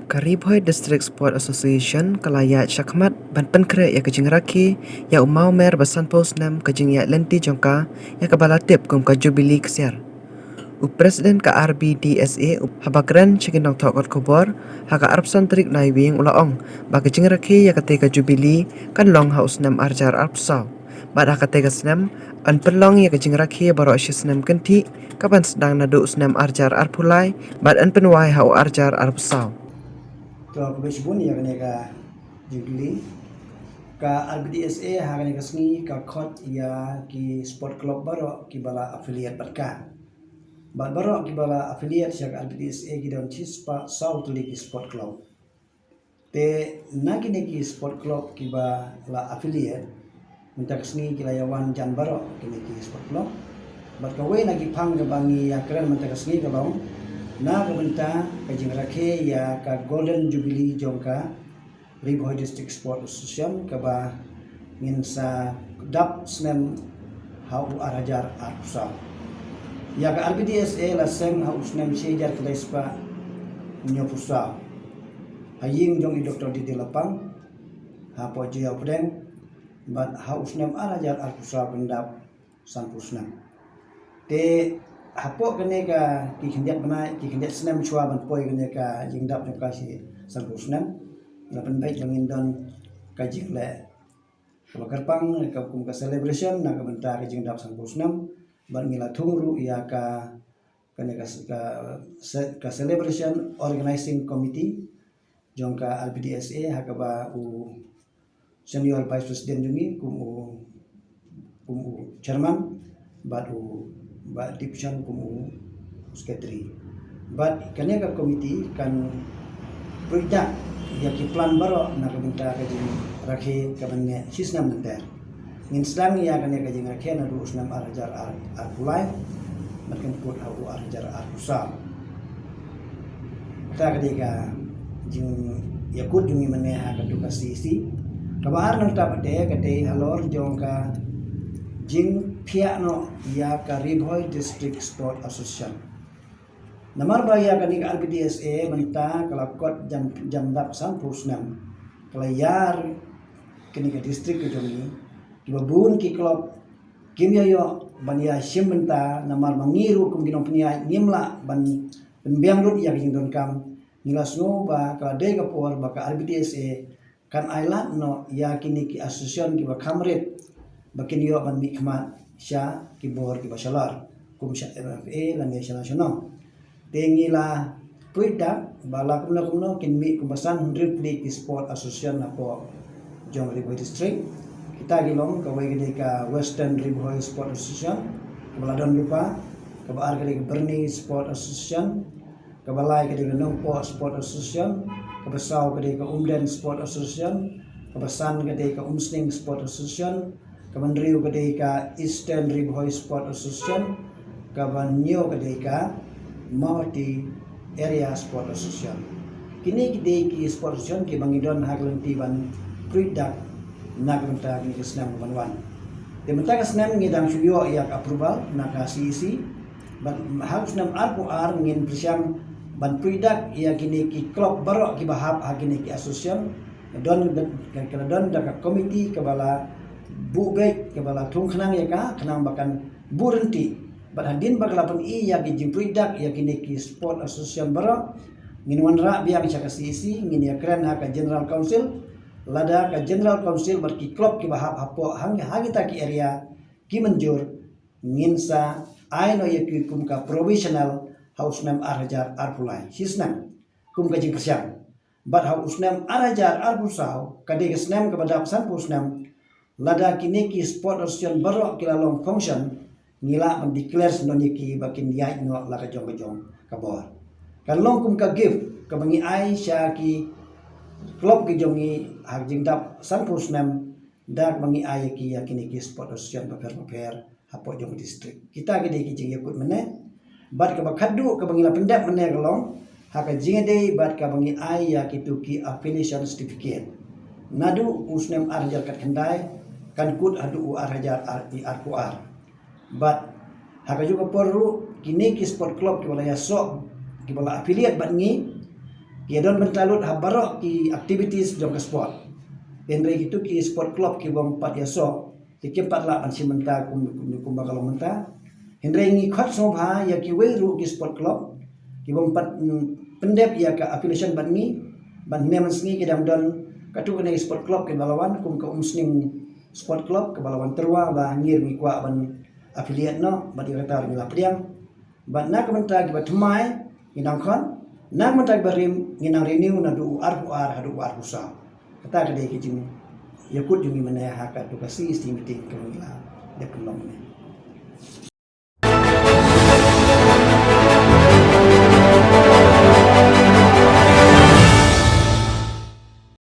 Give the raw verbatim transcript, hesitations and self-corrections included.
Ka Ri Bhoi District Sport Association ka la ïaid shakhmat ban pynkhreh ïa ka jingrakhe ïa u mawmer ba sanphew snem ka jingïaid lynti jong ka, ïa kaba la tip kum ka Jubilee Ksiar. U President ka R B D S A, u haba kren sha ki nongthoh kot khubor ha ka arphew san tarik Naiwieng, u la ong ba ka jingrakhe ïa kata ka Jubilee kan long ha u snem arhajar arphew saw. Bad ha kata ka snem yn pynlong ïa ka jingrakhe baroh shi snem kynthih, kaban sdang naduh u snem arhajar arphew lai bad yn pynwai ha u arhajar arphew saw. To, khublei shibun ïa kane ka jingkylli. Ka R B D S A ha kane ka sngi ka khot ïa ki sport club baroh kiba la affiliate bad ka. Bad baroh kiba la affiliate sha ka R B D S A ki don shispah saw tylli ki sport club. Te na kine ki sport club kiba la affiliate mynta ka sngi ki la ïawan jan baroh kine ki sport club. Bad kawei na ki phang kaba ngi ïakren mynta ka sngi ka long na ka bynta ka jingrakhe ïa ka Golden Jubilee jong ka Ri Bhoi District Sport Association kaba ngin sa dap snem ha u arhajar arphew saw. Ïa ka R B D S A la seng ha u snem shi hajar khyndai spah hynñiewphew saw ha ïing jong i Doktor D D Lapang hapoh Jowai Pdeng, bad ha u snem arhajar arphew saw kan dap sanphew snem. Te hapoh kane ka ki khyndiat bnai, ki khyndiat snem shuwa ban poi kane ka jingdap jong ka shi sanphew snem, la pynbeit ba ngin don ka jingleh kaba kyrpang ka kum ka celebration na ka bynta ka jingdap sanphew snem. Bad ngi la thung ruh ïa ka kane ka, ka, se- ka celebration organizing committee jong ka R B D S A ha kaba u Senior Vice President jong ngi kum u kum u chairman, bad u Bah Dipson kum u secretary. Bad kane ka committee kan pyrshah ïa ki plan baroh na ka bynta ka jingrakhe kaban neh shi snem mynta. Ngin sdang ïa kane ka jingrakhe naduh u snem arhajar arphew lai bad kan kut ha u arhajar arphew saw. Kata ka dei ka jingïakut jong ngi mynne ha ka duka C E C. Kaba ar nangta pat ka dei halor jong ka jingphiah noh ïa ka Ri Bhoi District Sport Association. Namar ba ïa kane ka R B D S A mynta ka la kot jan jan dap sanphew snem, ka la ïar kane ka district ka jong ngi, kiba bun ki club kim ïoh ban ïa shim bynta, namar ba ngi ruh kum ki nongpynïaid ngim lah ban pynbiang lut ïa ka jingdonkam. Ngi la sngew ba ka la dei ka por ba ka R B D S A kan ai lad noh ïa kine ki association kiba kham rit ba kin ïoh ban mihkhmat sha ki bor kiba shalor kum sha M F A lane sha national. Te ngi la pyrshah ba la kumno kumno kin mih kumba san hynriew tylli ki sport association hapoh jong Ri Bhoi District. Kita ki long, kawei ka dei ka Western Ri Bhoi Sport Association kaba la don lypa, kaba ar ka dei ka Byrni Sport Association, kaba lai ka dei ka Nongpoh Sport Association, kaba saw ka dei ka Umden Sport Association, kaba san ka dei ka Umsning Sport Association, kaba hynriew ka dei ka Eastern Ri Bhoi Sport Association, kaba hynñiew ka dei ka Mawhati Area Sport Association. Kine ki dei ki sport association kiba ngi don ha ka lynti ban pyrshah na ka bynta kine ki snem ban wan. Te mynta ka snem ngi dang shu ïoh ïa ka approval na ka C E C. Bad ha u snem arphew ar ngin pyrshang ban pyrshah ïa kine ki club baroh kiba hap ha kine ki association. Don, ka la don da ka committee kaba la buh beit, kaba la thung khnang ïa ka khnang ba kan buh ryntih. Bad hadien ba ka la pyni ïa ki jingpyrshah ïa kine ki sport association baroh, ngin wanrah biang sha ka C E C, ngin ïakren ha ka General Council. Lada ka General Council bad ki club kiba hap hapoh ha kita ki area ki mynjur, ngin sa ai noh ïa ki kum ka provisional ha u snem arhajar arphew lai, shi snem kum ka jingpyrshang. Bad ha u snem arhajar arphew saw, ka dei ka snem kaba dap sanphew snem, lada kine ki sport association baroh ki la long function, ngi lah ban declare shen ïa ki ba kin ïaid noh la ka jong ka jong ka bor. Kan long kum ka gift kaba ngi ai sha ki club ki jong ngi ha ka jingdap sanphew snem, da kaba ngi ai ïa ki ïa kine ki sport association bapher bapher hapoh jong ka district. Kita ki dei ki jingïakut mynne. Bad kaba khadduh kaba ngi la pyndep mynne ka long ha ka jingïadei bad kaba ngi ai ïa kitu ki affiliation certificate. Naduh u snem arhajar khatkhyndai kan kut haduh u arhajar arphew ar. Bad ha kajuh ka por ruh kine ki sport club kiba la ïasoh, kiba la affiliate bad ngi, Ki ïa don bynta lut ha baroh ki activities jong ka sport. Hynrei kito ki sport club ki bym pat ïasoh, ki kim pat lah ban shim bynta kum, kum, kumba ka long mynta. Hynrei ngi khot sngewbha ïa kiwei ruh ki sport club ki bym pat, mm, pyndep ïa ka affiliation bad ngi, ban ne man sngi ki dang don katto katne sport club kiba la wan kum ka Umsning Sport Club kaba la wan tyrwa, ba ngi ruh ngi kwah ban affiliate noh, bad ïa kata ruh ngi la pdiang. Bad na ka bynta kiba thymmai ngi dang khot, na ka bynta kiba rim ngi nang renew naduh u arphew ar haduh u arphew saw. Kata ka dei ka jingïakut jong ngi mynne ha katto ka C E C meeting kaba ngi la dep pynlong mynne.